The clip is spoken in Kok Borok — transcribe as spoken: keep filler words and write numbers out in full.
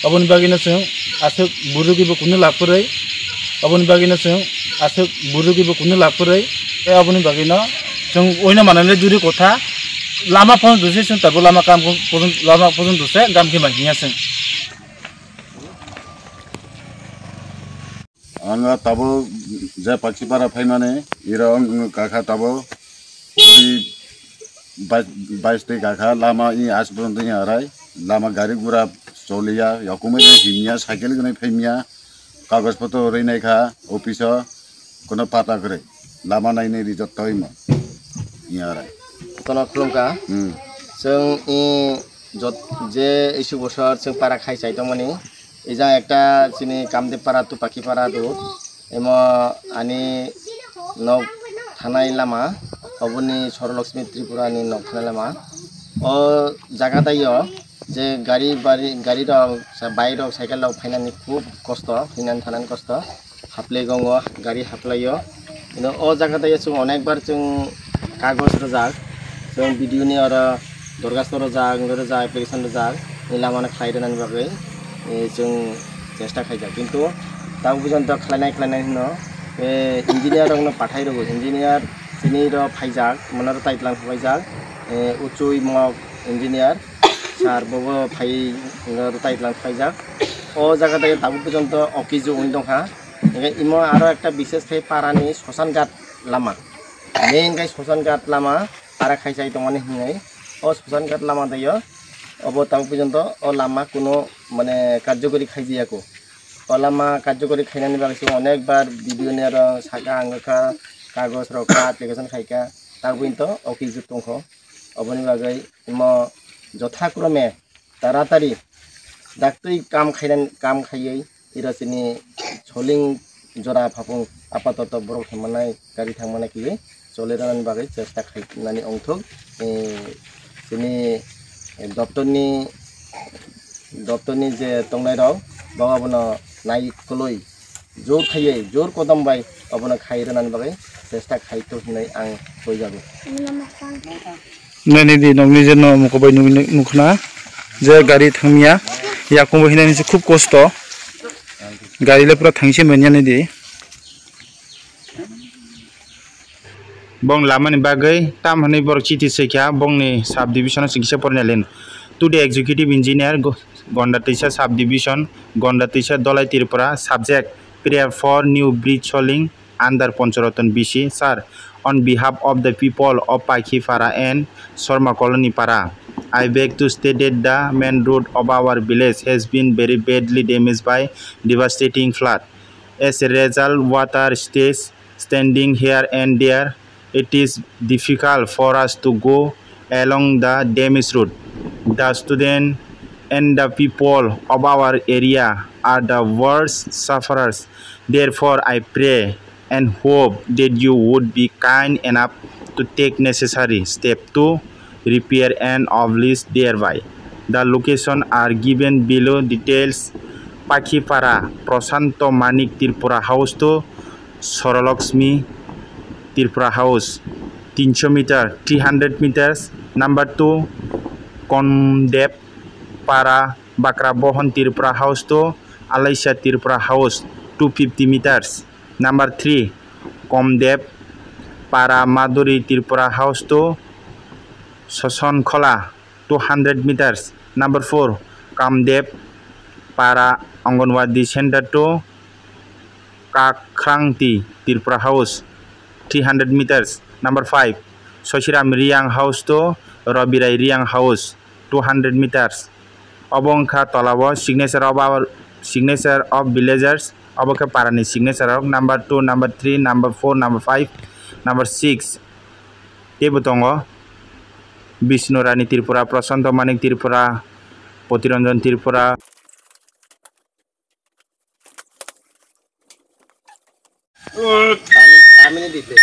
Aboni bagwino chwng aswk burugibo kunu lab kwrwi, aboni bagwino chwng aswk burugibo kunu lab kwrwi, tei aboni bagwino chwng oino mananle juri kotha lama phone duse chwng tabo lama kam phone, lama phone duse gam khe mai hinya chwng. Ang tabuk je Pakhipara phaimani, iro wng kakha tabuk puri bais, bais twi kakha, lama i as purun twi arai, lama gari gura choliya, yokumai himya, cycle gwnai phaimya, kagoj potro rwi naikha office o, kono pata kwrwi, lama nainai rijak tawima i arai. Kono khulumkha. Hmm. Chwng i jot-, je isu bosor chwng para khai chai tongmani, ejang ekta chini Kamdep para tu Pakhi para tu, emo ani nok thanai lama, oboni Sorolokshmi Tripura ni nok thanai lama. O jaga taio je gari bari, gari rok, sa-, bike rok, cycle rok phainani khub kosto, hinani thanani kosto. Haplai gongo, gari haplaio. Ino o jaga taio chwng onekbar chwng kagoj rwjak, chwng B D O ni oro dorkhasto rwjak, wngwi rwjak, application rwjak, ni lamano khlai rwnani bagwi, eh, chwng chesta khaijak. Kintu tabuk porjonto khlainai khlainai hwno, eh, engineer rokno pathai rwgo, engineer chini ro phaijak, mano ro taitlang phaijak, eh, Uchui Mok engineer sir bobo phai, ro taitlang phaijak. O jaga taio tabuk porjonto okiju wngwi tongkha. Hingke imo aro ekta bishes khe parani Sosan Ghat lama. Main khe Sosan Ghat lama para khaisai tongmani hinwi. O Sosan Ghat lama daio. Obo tabuk porjonto o lama kuno mane karjokori khaijiyako. O lama karjokori khainani bagwi se onekbar B D O ni aro saka ang kha kagoj rok kha application khaika. Tabuk porjonto okiju tongkho. Oboni bagwi imo jothakrome taratari daktwi kam khainan, kam khaiwi iro chini soling jora phapung apatoto borok himmanai gari thangmani khe choli rwnani bagwi chesta khainani ongthok. Eh, chini doptorni, doptorni je tongnai rok bo abono naikolwi jor khaiwi, jor kodom bai obono khai rwnani bagwi chesta khai tongo hinwi ang soi jago. Nini di nokni je no mukubai nukna je gari thangya, yakung bo hinani se khub kosto, gari le pura thangse manya nini di. Bong lamani bagwi tam hwnwi borok chiti swikhya, bongni sub division o se kisa pornalin. Today executive engineer go-, Gonda Twisa sub division, Gonda Twisa Dolai Tripura, subject prayer for new bridge soling under Ponchoroton B C. Sir, on behalf of the people of Pakhipara and Sharma Colony Para, I beg to state that the main road of our village has been very badly damaged by devastating flood. As a result, water stays standing here and there. It is difficult for us to go along the damaged road. The student and the people of our area are the worst sufferers. Therefore, I pray and hope that you would be kind enough to take necessary step to repair and oblige thereby. The location are given below details. Pakhipara, Prashanto Manik Tripura House to Sorolakshmi Tripura House, tinsho meter, three hundred meters. Number two, Komdep Para Bakra Bohon Tripura House to Alaisa Tripura House, two fifty meters. Number three, Komdep Para Maduri Tripura House to Sosonkhola, two hundred meters. Number four, Kamdep Para Anganwadi Center to Kakrangti Tripura House, three hundred meters. Number five, Sosiram Riang House to Robirai Riang House, two hundred meters. Obo wngkha tolao signature of our, signature of villagers. Obo khe parani signature rok number two, number three, number four, number five, number six. Teibo tongo Bishnu Rani Tripura, Prashanto Manik Tripura, Potiranjan Tripura. Kamini, kamini dite.